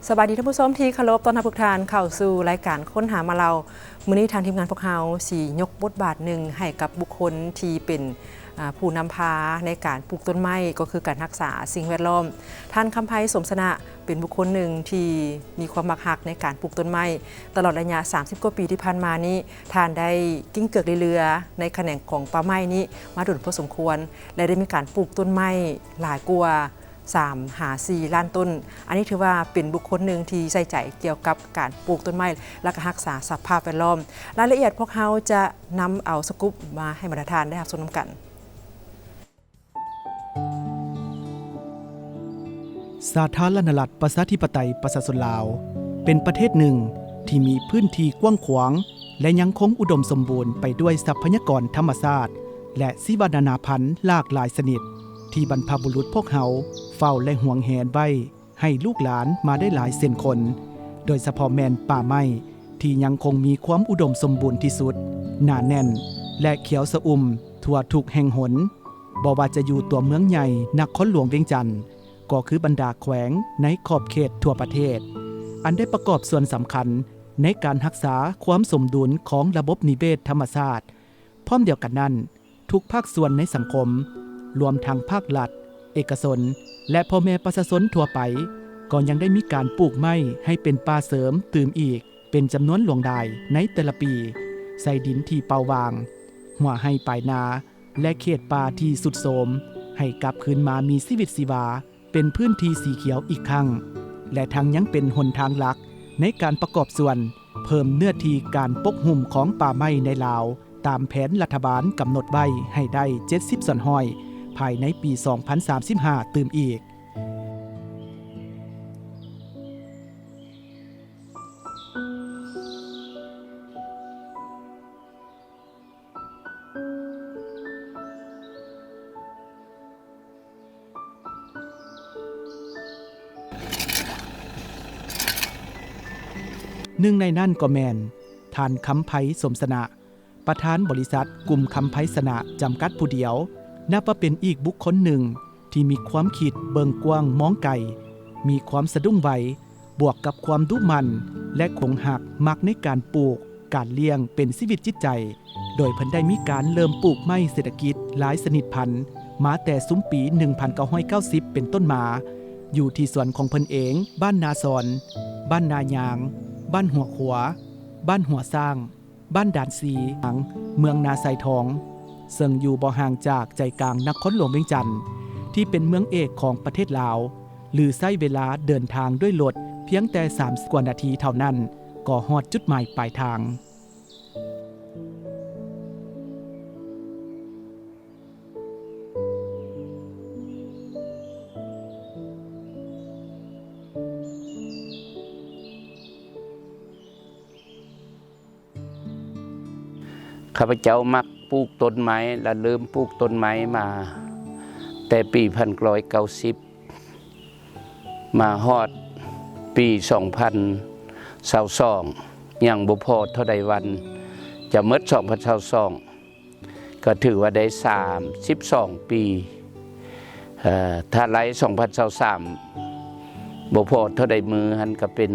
ສະບາຍດີທ່ານຜູ້ຊົມທີ່ເຄົາລົບ, ຕ້ອນຮັບທຸກທ່ານເຂົ້າສູ່ລາຍການຄົ້ນຫາມາເລົ່າ. ມື້ນີ້ທາງທີມງານພວກເຮົາຊິຍົກບົດບາດໜຶ່ງໃຫ້ກັບບຸກຄົນທີ່ເປັນ ອາ ຜູ້ນຳພາໃນການປູກຕົ້ນໄມ້ ກໍຄືການຮັກສາສິ່ງແວດລ້ອມ. ທ່ານ ຄຳໄພ ສົມຊະນະ ເປັນບຸກຄົນໜຶ່ງທີ່ມີຄວາມມັກຮັກໃນການປູກຕົ້ນໄມ້. ຕະຫຼອດໄລຍະສາມສິບກວ່າປີທີ່ຜ່ານມານີ້ ທ່ານໄດ້ກິ້ງເກືອກລີເລືອໃນຂະແໜງຂອງປ່າໄມ້ນີ້ມາດົນພໍສົມຄວນ ແລະ ໄດ້ມີການປູກຕົ້ນໄມ້ຫຼາຍກວ່າ ສາມຫາສີ່ລ້ານຕົ້ນ. ອັນນີ້ຖືວ່າເປັນບຸກຄົນໜຶ່ງທີ່ໃສ່ໃຈກ່ຽວກັບການປູກຕົ້ນໄມ້ ແລະ ກະຮັກສາສະພາບແວດລ້ອມ. ລາຍລະອຽດພວກເຮົາຈະນຳເອົາສະກຸບມາໃຫ້ບັນດາທ່ານໄດ້ຮັບຊົມນຳກັນ. ສາທາລະນະລັດ ປະຊາທິປະໄຕ ປະຊາຊົນລາວ ເປັນປະເທດໜຶ່ງທີ່ມີພື້ນທີ່ກວ້າງຂວາງ ແລະ ຍັງຄົງອຸດົມສົມບູນໄປດ້ວຍຊັບພະຍາກອນທຳມະຊາດ ແລະ ຊີວະນານາພັນຫຼາກຫຼາຍຊະນິດ ທີ່ບັນພະບຸລຸດພວກເຮົາເຝົ້າ ແລະ ຫວງແຫນໄວ້ໃຫ້ລູກຫຼານມາໄດ້ຫຼາຍເຊັ່ນຄົນ, ໂດຍສະເພາະແມ່ນປ່າໄມ້ທີ່ຍັງຄົງມີຄວາມອຸດົມສົມບູນທີ່ສຸດ, ໜາແໜ້ນ ແລະ ຂຽວຊະອຸ່ມທົ່ວທຸກແຫ່ງຫົນ, ບໍ່ວ່າຈະຢູ່ຕົວເມືອງໃຫຍ່ນະຄອນຫຼວງວຽງຈັນ, ກໍຄືບັນດາແຂວງໃນຂອບເຂດທົ່ວປະເທດ, ອັນໄດ້ປະກອບສ່ວນສຳຄັນໃນການຮັກສາຄວາມສົມດຸນຂອງລະບົບນິເວດທຳມະຊາດ. ພ້ອມດຽວກັນນັ້ນ, ທຸກພາກສ່ວນໃນສັງຄົມ, ລວມທັງພາກລັດ, ເອກະຊົນ ແລະ ພໍ່ແມ່ປະຊາຊົນທົ່ວໄປ, ກໍຍັງໄດ້ມີການປູກໄມ້ໃຫ້ເປັນປ່າເສີມຕື່ມອີກເປັນຈຳນວນຫຼວງຫຼາຍໃນແຕ່ລະປີ, ໃສ່ດິນທີ່ເປົ່າຫວ່າງ, ຫົວໄຮ່ປາຍນາ ແລະ ເຂດປ່າທີ່ຊຸດໂຊມ ໃຫ້ກັບຄືນມາມີຊີວິດຊີວາ ເປັນພື້ນທີ່ສີຂຽວອີກຄັ້ງ ແລະ ທັງຍັງເປັນຫົນທາງຫຼັກໃນການປະກອບສ່ວນເພີ່ມເນື້ອທີ່ການປົກຫຸ້ມຂອງປ່າໄມ້ໃນລາວ ຕາມແຜນລັດຖະບານກຳນົດໄວ້ໃຫ້ໄດ້ເຈັດສິບສ່ວນຮ້ອຍ ພາຍໃນປີສອງພັນສາມສິບຫ້າຕື່ມອີກ. ໜຶ່ງໃນນັ້ນກໍແມ່ນ ທ່ານ ຄຳໄພ ສົມຊະນະ ປະທານບໍລິສັດກຸ່ມຄຳໄພຊະນະ ຈຳກັດຜູ້ດຽວ, ນັບວ່າເປັນອີກບຸກຄົນໜຶ່ງທີ່ມີຄວາມຄິດເບິ່ງກວ້າງມອງໄກ, ມີຄວາມສະດຸ້ງໄວ, ບວກກັບຄວາມດຸໝັ່ນ ແລະ ຄົງຮັກມັກໃນການປູກ, ການລ້ຽງເປັນຊີວິດຈິດໃຈ, ໂດຍເພິ່ນໄດ້ມີການເລີ່ມປູກໄມ້ເສດຖະກິດຫຼາຍຊະນິດພັນ ມາແຕ່ຊຸມປີໜຶ່ງພັນເກົ້າຮ້ອຍເກົ້າສິບເປັນຕົ້ນມາ, ຢູ່ທີ່ສວນຂອງເພິ່ນເອງ, ບ້ານນາຊອນ, ບ້ານນາຍາງ, ບ້ານຫົວຂົວ, ບ້ານຫົວຊ້າງ, ບ້ານດານຊີ, ເມືອງນາຊາຍທອງ, ເຊິ່ງຢູ່ບໍ່ຫ່າງຈາກໃຈກາງນະຄອນຫຼວງວຽງຈັນ ທີ່ເປັນເມືອງເອກຂອງປະເທດລາວ, ຫຼື ໃຊ້ເວລາເດີນທາງດ້ວຍລົດພຽງແຕ່ສາມສິບກວ່ານາທີເທົ່ານັ້ນ ກໍຮອດຈຸດໝາຍປາຍທາງ. ຂ້າພະເຈົ້າມັກປູກຕົ້ນໄມ້ ແລະ ເລີ່ມປູກຕົ້ນໄມ້ມາແຕ່ປີໜຶ່ງພັນເກົ້າຮ້ອຍເກົ້າສິບ ມາຮອດປີສອງພັນຊາວສອງ ຍັງບໍ່ພໍເທົ່າໃດວັນ ຈະໝົດສອງພັນຊາວສອງ ກໍຖືວ່າໄດ້ສາມສິບສອງປີ. ເອີ ຖ້າໄລ່ສອງພັນຊາວສາມ ບໍ່ພໍເທົ່າໃດມື້ຫັ້ນ ກໍເປັນ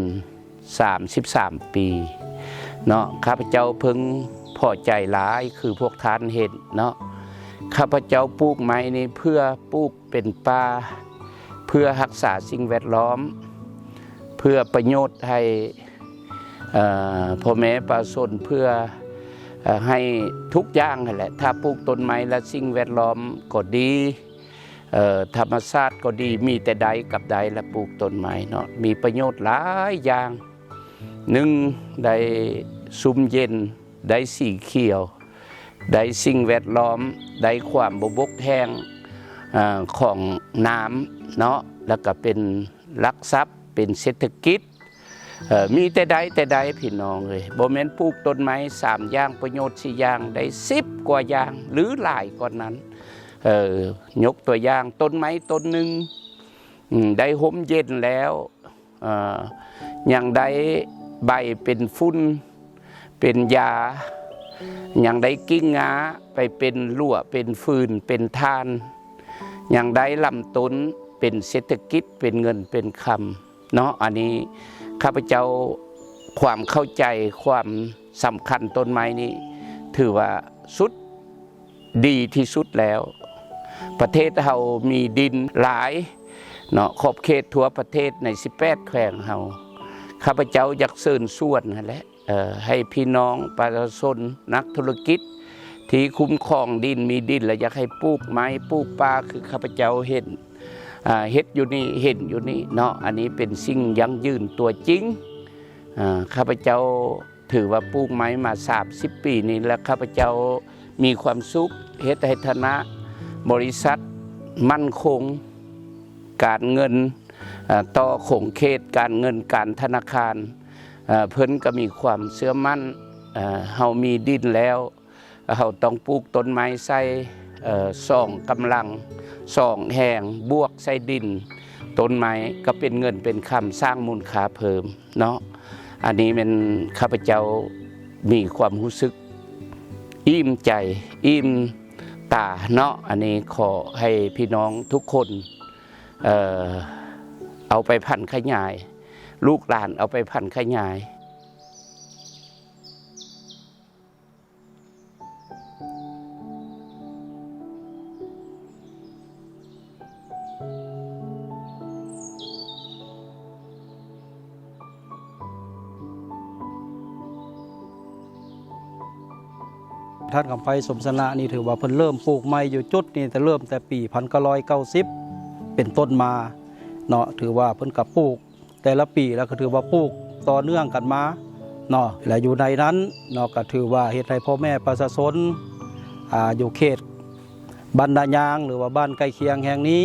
ສາມສິບສາມປີເນາະ. ຂ້າພະເຈົ້າເພິ່ງພໍໃຈຫຼາຍ ຄືພວກທ່ານເຫັນເນາະ. ຂ້າພະເຈົ້າປູກໄມ້ນີ້ເພື່ອປູກເປັນປ່າ ເພື່ອຮັກສາສິ່ງແວດລ້ອມ ເພື່ອປະໂຫຍດໃຫ້ ເອີ ພໍ່ແມ່ປະຊາຊົນ ເພື່ອ ເອີ ໃຫ້ທຸກຢ່າງຫັ້ນແຫຼະ. ຖ້າປູກຕົ້ນໄມ້ແລ້ວ ສິ່ງແວດລ້ອມກໍດີ ເອີ ທຳມະຊາດກໍດີ ມີແຕ່ໄດ້ກັບໄດ້ລະ ປູກຕົ້ນໄມ້ເນາະ ມີປະໂຫຍດຫຼາຍຢ່າງ. ໜຶ່ງ ໄດ້ຊຸ່ມເຢັນ ໄດ້ສີຂຽວ ໄດ້ສິ່ງແວດລ້ອມ ໄດ້ຄວາມບໍ່ບົກແຫ້ງ ເອີ ຂອງນ້ຳເນາະ ແລ້ວກໍເປັນຫຼັກຊັບ ເປັນເສດຖະກິດ ເອີ ມີແຕ່ໄດ້ແຕ່ໄດ້ ພີ່ນ້ອງເອີຍ. ບໍ່ແມ່ນປູກຕົ້ນໄມ້ສາມຢ່າງ ປະໂຫຍດສີ່ຢ່າງ ໄດ້ສິບກວ່າຢ່າງ ຫຼື ຫຼາຍກວ່ານັ້ນ. ເອີ ຍົກຕົວຢ່າງ ຕົ້ນໄມ້ຕົ້ນໜຶ່ງ ອືມ ໄດ້ຮົ່ມເຢັນແລ້ວ ເອີ ຍັງໄດ້ໃບເປັນຝຸ່ນ ເປັນຢາ ຍັງໄດ້ກິ່ງງາໄປເປັນລົວ ເປັນຟືນ ເປັນຖ່ານ ຍັງໄດ້ລຳຕົ້ນເປັນເສດຖະກິດ ເປັນເງິນເປັນຄຳ. ເນາະ. ອັນນີ້ຂ້າພະເຈົ້າ ຄວາມເຂົ້າໃຈ ຄວາມສຳຄັນຕົ້ນໄມ້ນີ້ ຖືວ່າສຸດ ດີທີ່ສຸດແລ້ວ. ປະເທດເຮົາມີດິນຫຼາຍເນາະ ຂອບເຂດທົ່ວປະເທດໃນສິບແປດແຂວງເຮົາ. ຂ້າພະເຈົ້າຢາກເຊີນຊວນຫັ້ນແຫຼະ ເອີ ໃຫ້ພີ່ນ້ອງປະຊາຊົນ ນັກທຸລະກິດທີ່ຄຸ້ມຄອງດິນ ມີດິນ ແລະ ຢາກໃຫ້ປູກໄມ້ ປູກປ່າ ຄືຂ້າພະເຈົ້າເຫັນ ອ່າ ເຮັດຢູ່ນີ້ ເຫັນຢູ່ນີ້ເນາະ. ອັນນີ້ເປັນສິ່ງຢັ້ງຢືນຕົວຈິງ. ອ່າ ຂ້າພະເຈົ້າ ຖືວ່າປູກໄມ້ມາສາມສິບປີນີ້ ແລະ ຂ້າພະເຈົ້າມີຄວາມສຸກ ເຮັດໃຫ້ຖານະບໍລິສັດໝັ້ນຄົງ ການເງິນ ເອີ ຕໍ່ຂົງເຂດການເງິນການທະນາຄານ ເອີ ເພິ່ນກໍມີຄວາມເຊື່ອໝັ້ນ ເອີ ເຮົາມີດິນແລ້ວ ເຮົາຕ້ອງປູກຕົ້ນໄມ້ໃສ່ ເອີ ສອງກຳລັງ ສອງແຮງ ບວກໃສ່ດິນ ຕົ້ນໄມ້ກໍເປັນເງິນເປັນຄຳ ສ້າງມູນຄ່າເພີ່ມເນາະ. ອັນນີ້ແມ່ນຂ້າພະເຈົ້າມີຄວາມຮູ້ສຶກອີ່ມໃຈ ອີ່ມຕາເນາະ. ອັນນີ້ຂໍໃຫ້ພີ່ນ້ອງທຸກຄົນ ເອີ ເອົາໄປຜັນຂະຫຍາຍ ລູກຫຼານເອົາໄປຜັນຂະຫຍາຍ. ທ່ານຄຳໄພ ສົມຊະນະ ນີ້ຖືວ່າເພິ່ນເລີ່ມປູກໄມ້ຢູ່ຈຸດນີ້ ແຕ່ເລີ່ມແຕ່ປີພັນເກົ້າຮ້ອຍເກົ້າສິບເປັນຕົ້ນມາເນາະ. ຖືວ່າເພິ່ນກໍປູກ ແຕ່ລະປີ ແລ້ວກໍຖືວ່າປູກຕໍ່ເນື່ອງກັນມາເນາະ ແລະ ຢູ່ໃນນັ້ນເນາະ ກໍຖືວ່າເຮັດໃຫ້ພໍ່ແມ່ປະຊາຊົນ ອ່າ ຢູ່ເຂດບ້ານນາຍາງ ຫຼືວ່າບ້ານໃກ້ຄຽງແຫ່ງນີ້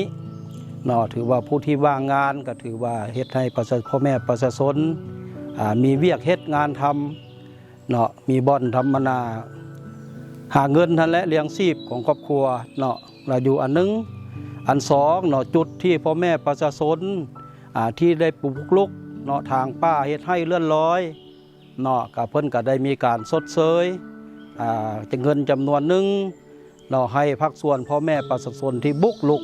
ເນາະ ຖືວ່າຜູ້ທີ່ວ່າງງານ ກໍຖືວ່າເຮັດໃຫ້ປະຊາ ພໍ່ແມ່ປະຊາຊົນ ອ່າ ມີວຽກເຮັດງານທຳ ເນາະ ມີບ່ອນທຳມະນາຫາເງິນຫັ້ນແຫຼະ ລ້ຽງຊີບຂອງຄອບຄົວເນາະ ລະຢູ່ອັນໜຶ່ງ. ອັນສອງເນາະ ຈຸດທີ່ພໍ່ແມ່ປະຊາຊົນ ອ່າ ທີ່ໄດ້ບຸກລຸກເນາະ ຖາງປ່າເຮັດໄຮ່ເລື່ອນລອຍເນາະ ກະເພິ່ນກະໄດ້ມີການຊົດເຊີຍ ອ່າ ເງິນຈຳນວນໜຶ່ງ ເນາະ ໃຫ້ພາກສ່ວນພໍ່ແມ່ປະຊາຊົນທີ່ບຸກລຸກ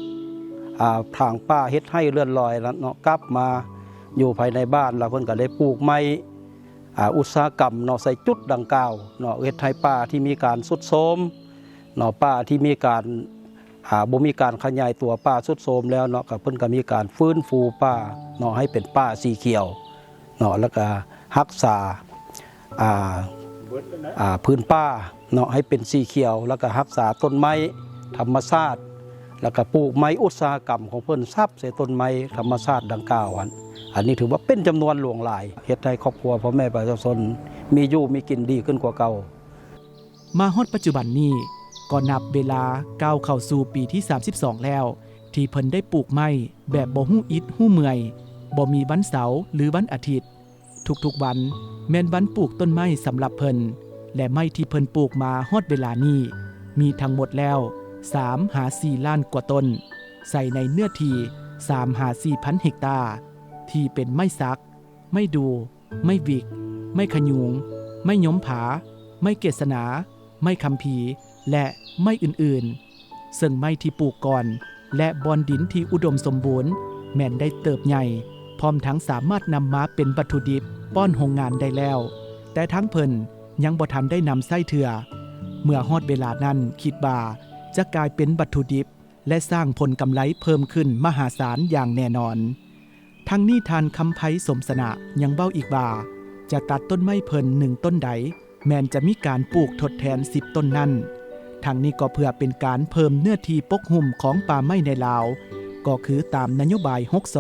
ອ່າ ຖາງປ່າເຮັດໄຮ່ເລື່ອນລອຍນັ້ນເນາະ ກັບມາຢູ່ພາຍໃນບ້ານ ລະເພິ່ນກໍໄດ້ປູກໄມ້ ອ່າ ອຸດສາຫະກຳເນາະ ໃສ່ຈຸດດັ່ງກ່າວເນາະ ເຮັດໃຫ້ປ່າທີ່ມີການຊຸດໂຊມເນາະ ປ່າທີ່ມີການ ອ່າ ບໍ່ມີການຂະຫຍາຍຕົວ ປ່າຊຸດໂຊມແລ້ວເນາະ ກໍເພິ່ນກໍມີການຟື້ນຟູປ່າເນາະ ໃຫ້ເປັນປ່າສີຂຽວ ເນາະ ແລ້ວກະຮັກສາ ອ່າ ອ່າ ພື້ນປ່າເນາະ ໃຫ້ເປັນສີຂຽວ ແລ້ວກະຮັກສາຕົ້ນໄມ້ທຳມະຊາດ ແລ້ວກະປູກໄມ້ອຸດສາຫະກຳຂອງເພິ່ນ ສັບໃສ່ຕົ້ນໄມ້ທຳມະຊາດດັ່ງກ່າວຫັ້ນ. ອັນນີ້ຖືວ່າເປັນຈຳນວນຫຼວງຫຼາຍ ເຮັດໃຫ້ຄອບຄົວພໍ່ແມ່ປະຊາຊົນມີຢູ່ມີກິນດີຂຶ້ນກວ່າເກົ່າ. ມາຮອດປັດຈຸບັນນີ້ ກໍນັບເວລາກ້າວເຂົ້າສູ່ປີທີສາມສິບສອງແລ້ວ ທີ່ເພິ່ນໄດ້ປູກໄມ້ແບບບໍ່ຮູ້ອິດຮູ້ເມື່ອຍ, ບໍ່ມີວັນເສົາ ຫຼື ວັນອາທິດ. ທຸກໆວັນແມ່ນວັນປູກຕົ້ນໄມ້ສຳລັບເພິ່ນ ແລະ ໄມ້ທີ່ເພິ່ນປູກມາຮອດເວລານີ້ ມີທັງໝົດແລ້ວສາມຫາສີ່ລ້ານກວ່າຕົ້ນ, ໃສ່ໃນເນື້ອທີ່ສາມຫາສີ່ພັນເຮັກຕາ, ທີ່ເປັນໄມ້ສັກ, ໄມ້ດູ່, ໄມ້ວິກ, ໄມ້ຂະຍຸງ, ໄມ້ຍົມຜາ, ໄມ້ເກສນາ, ໄມ້ຄຳພີ ແລະ ໄມ້ອື່ນໆ, ເຊິ່ງໄມ້ທີ່ປູກກ່ອນ ແລະ ບ່ອນດິນທີ່ອຸດົມສົມບູນ ແມ່ນໄດ້ເຕີບໃຫຍ່ ພ້ອມທັງສາມາດນຳມາເປັນວັດຖຸດິບປ້ອນໂຮງງານໄດ້ແລ້ວ, ແຕ່ທາງເພິ່ນຍັງບໍ່ທັນໄດ້ນຳໃຊ້ເທື່ອ. ເມື່ອຮອດເວລານັ້ນ ຄິດວ່າຈະກາຍເປັນວັດຖຸດິບ ແລະ ສ້າງຜົນກຳໄລເພີ່ມຂຶ້ນມະຫາສານຢ່າງແນ່ນອນ. ທັງນີ້ ທ່ານຄຳໄພ ສົມຊະນະ ຍັງເວົ້າອີກວ່າ ຈະຕັດຕົ້ນໄມ້ເພິ່ນໜຶ່ງຕົ້ນໃດ ແມ່ນຈະມີການປູກທົດແທນສິບຕົ້ນນັ້ນ. ທັງນີ້ກໍເພື່ອເປັນການເພີ່ມເນື້ອທີ່ປົກຫຸ້ມຂອງປ່າໄມ້ໃນລາວ, ກໍຄືຕາມນະໂຍບາຍຫົກ ສ,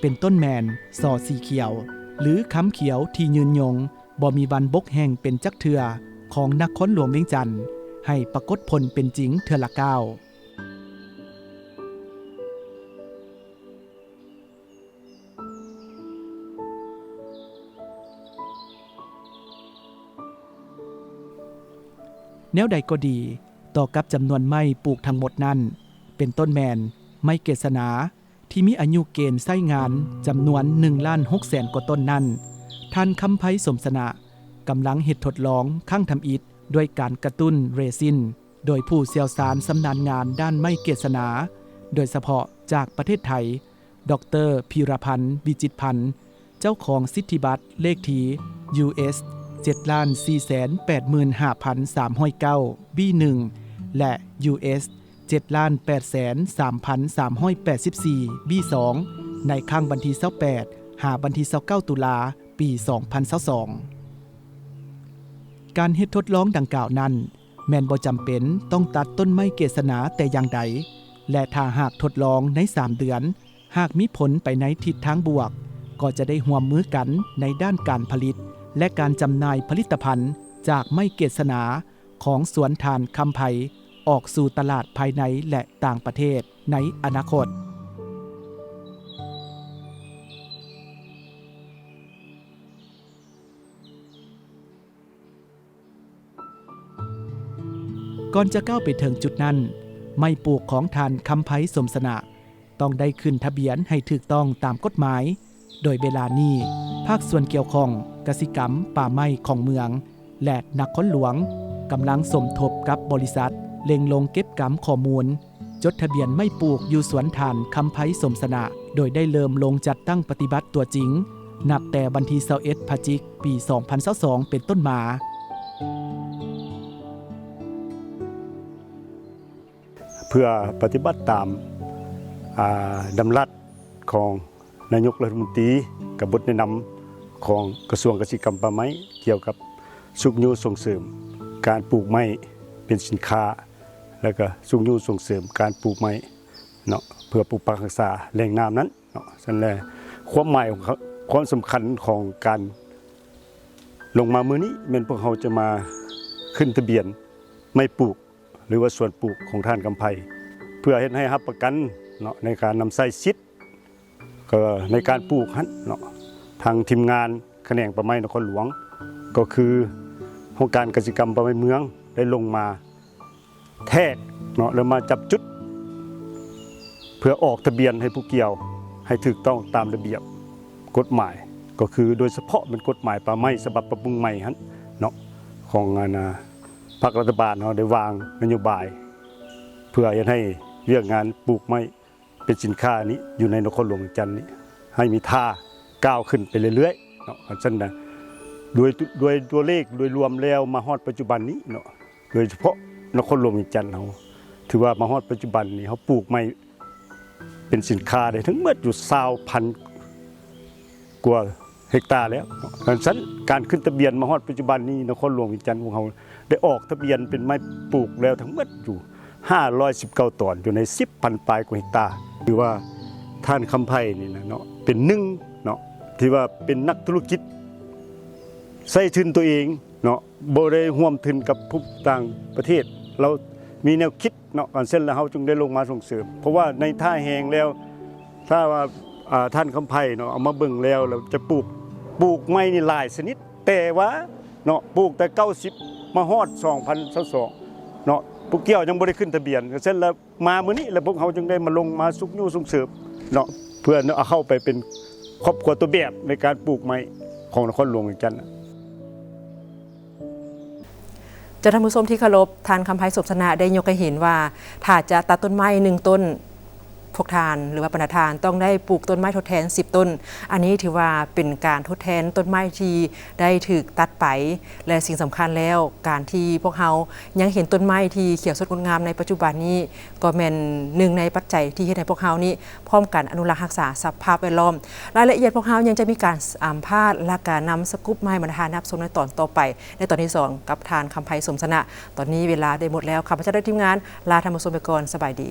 ເປັນຕົ້ນແມ່ນ ສ ສີຂຽວ ຫຼື ຄຳຂຽວທີ່ຍືນຍົງ ບໍ່ມີວັນບົກແຫ້ງເປັນຈັກເທື່ອ ຂອງນະຄອນຫຼວງວຽງຈັນ ໃຫ້ປາກົດຜົນເປັນຈິງເທື່ອລະກ້າວ. ແນວໃດກໍດີ, ຕໍ່ກັບຈຳນວນໄມ້ປູກທັງໝົດນັ້ນ, ເປັນຕົ້ນແມ່ນໄມ້ເກສນາ ທີ່ມີອາຍຸເກນໃຊ້ງານຈຳນວນໜຶ່ງລ້ານຫົກແສນກວ່າຕົ້ນນັ້ນ, ທ່ານຄຳໄພ ສົມຊະນະ ກຳລັງເຮັດທົດລອງຄັ້ງທຳອິດດ້ວຍການກະຕຸ້ນເຣຊິນ ໂດຍຜູ້ຊ່ຽວຊານຊຳນານງານດ້ານໄມ້ເກສນາ ໂດຍສະເພາະຈາກປະເທດໄທ ດອກເຕີ ພິລະພັນ ວິຈິດພັນ ເຈົ້າຂອງສິດທິບັດເລກທີ ຢູເອັສ ເຈັດລ້ານສີ່ແສນແປດໝື່ນຫ້າພັນສາມຮ້ອຍເກົ້າ ບີໜຶ່ງ ແລະ ຢູເອັສ ເຈັດລ້ານແປດແສນສາມພັນສາມຮ້ອຍແປດສິບສີ່ ບີສອງ ໃນຄັ້ງວັນທີຊາວແປດ ຫາວັນທີຊາວເກົ້າ ຕຸລາ ປີສອງພັນຊາວສອງ. ການເຮັດທົດລອງດັ່ງກ່າວນັ້ນ ແມ່ນບໍ່ຈຳເປັນຕ້ອງຕັດຕົ້ນໄມ້ເກດສະໜາແຕ່ຢ່າງໃດ ແລະ ຖ້າຫາກທົດລອງໃນສາມເດືອນ ຫາກມີຜົນໄປໃນທິດທາງບວກ, ກໍຈະໄດ້ຮ່ວມມືກັນໃນດ້ານການຜະລິດ ແລະ ການຈຳໜ່າຍຜະລິດຕະພັນຈາກໄມ້ເກດສະໜາຂອງສວນທ່ານຄຳໄພ ອອກສູ່ຕະຫຼາດພາຍໃນ ແລະ ຕ່າງປະເທດໃນອະນາຄົດ. ກ່ອນຈະກ້າວໄປເຖິງຈຸດນັ້ນ, ໄມ້ປູກຂອງທ່ານຄຳໄພ ສົມຊະນະ ຕ້ອງໄດ້ຂຶ້ນທະບຽນໃຫ້ຖືກຕ້ອງຕາມກົດໝາຍ. ໂດຍເວລານີ້, ພາກສ່ວນກ່ຽວຂ້ອງກະສິກຳປ່າໄມ້ຂອງເມືອງ ແລະ ນະຄອນຫຼວງ ກຳລັງສົມທົບກັບບໍລິສັດ ເລັ່ງລົງເກັບກຳຂໍ້ມູນ ຈົດທະບຽນໄມ້ປູກຢູ່ສວນທ່ານຄຳໄພ ສົມຊະນະ ໂດຍໄດ້ເລີ່ມລົງຈັດຕັ້ງປະຕິບັດຕົວຈິງ ນັບແຕ່ວັນທີຊາວເອັດ ພະຈິກ ປີສອງພັນຊາວສອງ ເປັນຕົ້ນມາ. ເພື່ອປະຕິບັດຕາມ ອາ ດຳລັດຂອງນາຍົກລັດຖະມົນຕີ ກັບບົດແນະນຳຂອງກະຊວງກະສິກຳປ່າໄມ້ ກ່ຽວກັບຊຸກຍູ້ສົ່ງເສີມການປູກໄມ້ເປັນສິນຄ້າ ແລ້ວກະຊຸກຍູ້ສົ່ງເສີມການປູກໄມ້ເນາະ ເພື່ອປົກປັກຮັກສາແຫຼ່ງນ້ຳນັ້ນເນາະ. ຊັ້ນແຫຼະ ຄວາມໝາຍຂອງ ຄວາມສຳຄັນຂອງການລົງມາມື້ນີ້ ແມ່ນພວກເຮົາຈະມາຂຶ້ນທະບຽນໄມ້ປູກ ຫຼືວ່າສວນປູກຂອງທ່ານຄຳໄພ ເພື່ອເຮັດໃຫ້ຮັບປະກັນເນາະ ໃນການນຳໃຊ້ສິດ ກໍໃນການປູກຫັ້ນເນາະ. ທາງທີມງານຂະແໜງປ່າໄມ້ນະຄອນຫຼວງ ກໍຄືຫ້ອງການກະສິກຳປ່າໄມ້ເມືອງ ໄດ້ລົງມາແທກເນາະ ແລ້ວມາຈັບຈຸດ ເພື່ອອອກທະບຽນໃຫ້ຜູ້ກ່ຽວ ໃຫ້ຖືກຕ້ອງຕາມລະບຽບກົດໝາຍ ກໍຄືໂດຍສະເພາະແມ່ນກົດໝາຍປ່າໄມ້ສະບັບປັບປຸງໃໝ່ຫັ້ນເນາະ ຂອງອັນນາ ພັກລັດຖະບານເຮົາໄດ້ວາງນະໂຍບາຍ ເພື່ອເຮັດໃຫ້ວຽກງານປູກໄມ້ເປັນສິນຄ້ານີ້ຢູ່ໃນນະຄອນຫຼວງວຽງຈັນນີ້ ໃຫ້ມີທ່າກ້າວຂຶ້ນໄປເລື້ອຍໆເນາະ. ຄັນຊັ້ນນະ ໂດຍ ໂດຍຕົວເລກໂດຍລວມແລ້ວ ມາຮອດປັດຈຸບັນນີ້ເນາະ ໂດຍສະເພາະນະຄອນຫຼວງວຽງຈັນເຮົາ ຖືວ່າມາຮອດປັດຈຸບັນນີ້ ເຮົາປູກໄມ້ເປັນສິນຄ້າໄດ້ທັງໝົດຢູ່ຊາວພັນກວ່າເຮັກຕາແລ້ວ. ຄັນຊັ້ນ ການຂຶ້ນທະບຽນມາຮອດປັດຈຸບັນນີ້ ນະຄອນຫຼວງວຽງຈັນຂອງເຮົາໄດ້ອອກທະບຽນເປັນໄມ້ປູກແລ້ວທັງໝົດຢູ່ຫ້າຮ້ອຍສິບເກົ້າຕອນ ຢູ່ໃນສິບພັນປາຍກວ່າເຮັກຕາ. ຖືວ່າທ່ານຄຳໄພນີ້ນະເນາະ ເປັນໜຶ່ງເນາະ ທີ່ວ່າເປັນນັກທຸລະກິດ ໃຊ້ທຶນຕົວເອງເນາະ ບໍ່ໄດ້ຮ່ວມທຶນກັບຜູ້ຕ່າງປະເທດ ລາວມີແນວຄິດເນາະ. ອັນເຊັ່ນລະ ເຮົາຈຶ່ງໄດ້ລົງມາສົ່ງເສີມ ເພາະວ່າໃນທ່າແຮງແລ້ວ ຖ້າວ່າ ອາ ທ່ານຄຳໄພເນາະ ເອົາມາເບິ່ງແລ້ວ ແລ້ວຈະປູກ ປູກໄມ້ນີ້ຫຼາຍຊະນິດ ແຕ່ວ່າເນາະ ປູກແຕ່ເກົ້າສິບ ມາຮອດສອງພັນຊາວສອງເນາະ ຜູ້ກ່ຽວຍັງບໍ່ໄດ້ຂຶ້ນທະບຽນ. ອັນເຊັ່ນລະ ມາມື້ນີ້ ແລະ ພວກເຮົາຈຶ່ງໄດ້ມາລົງມາຊຸກຍູ້ສົ່ງເສີມເນາະ ເພື່ອເອົາເຂົ້າໄປເປັນຄອບຄົວຕົວແບບໃນການປູກໄມ້ຂອງນະຄອນຫຼວງວຽງຈັນ. ເຈົ້າທ່ານຜູ້ຊົມທີ່ເຄົາລົບ, ທ່ານຄຳໄພ ສົມຊະນະ ໄດ້ຍົກໃຫ້ເຫັນວ່າ ຖ້າຈະຕັດຕົ້ນໄມ້ໜຶ່ງຕົ້ນ, ພວກທ່ານ ຫຼືວ່າບັນດາທ່ານ ຕ້ອງໄດ້ປູກຕົ້ນໄມ້ທົດແທນສິບຕົ້ນ. ອັນນີ້ຖືວ່າເປັນການທົດແທນຕົ້ນໄມ້ທີ່ໄດ້ຖືກຕັດໄປ ແລະ ສິ່ງສຳຄັນແລ້ວ ການທີ່ພວກເຮົາຍັງເຫັນຕົ້ນໄມ້ທີ່ຂຽວສົດງົດງາມໃນປັດຈຸບັນນີ້ ກໍແມ່ນໜຶ່ງໃນປັດໄຈທີ່ເຮັດໃຫ້ພວກເຮົານີ້ພ້ອມກັນອະນຸລັກຮັກສາສະພາບແວດລ້ອມ. ລາຍລະອຽດພວກເຮົາຍັງຈະມີການສຳພາດ ແລະ ກະນຳສະກຸບມາໃຫ້ບັນດາທ່ານຮັບຊົມໃນຕອນຕໍ່ໄປ ໃນຕອນທີສອງ ກັບທ່ານຄຳໄພ ສົມຊະນະ. ຕອນນີ້ເວລາໄດ້ໝົດແລ້ວ, ຂ້າພະເຈົ້າ ແລະ ທີມງານ ລາທ່ານຜູ້ຊົມໄປກ່ອນ. ສະບາຍດີ.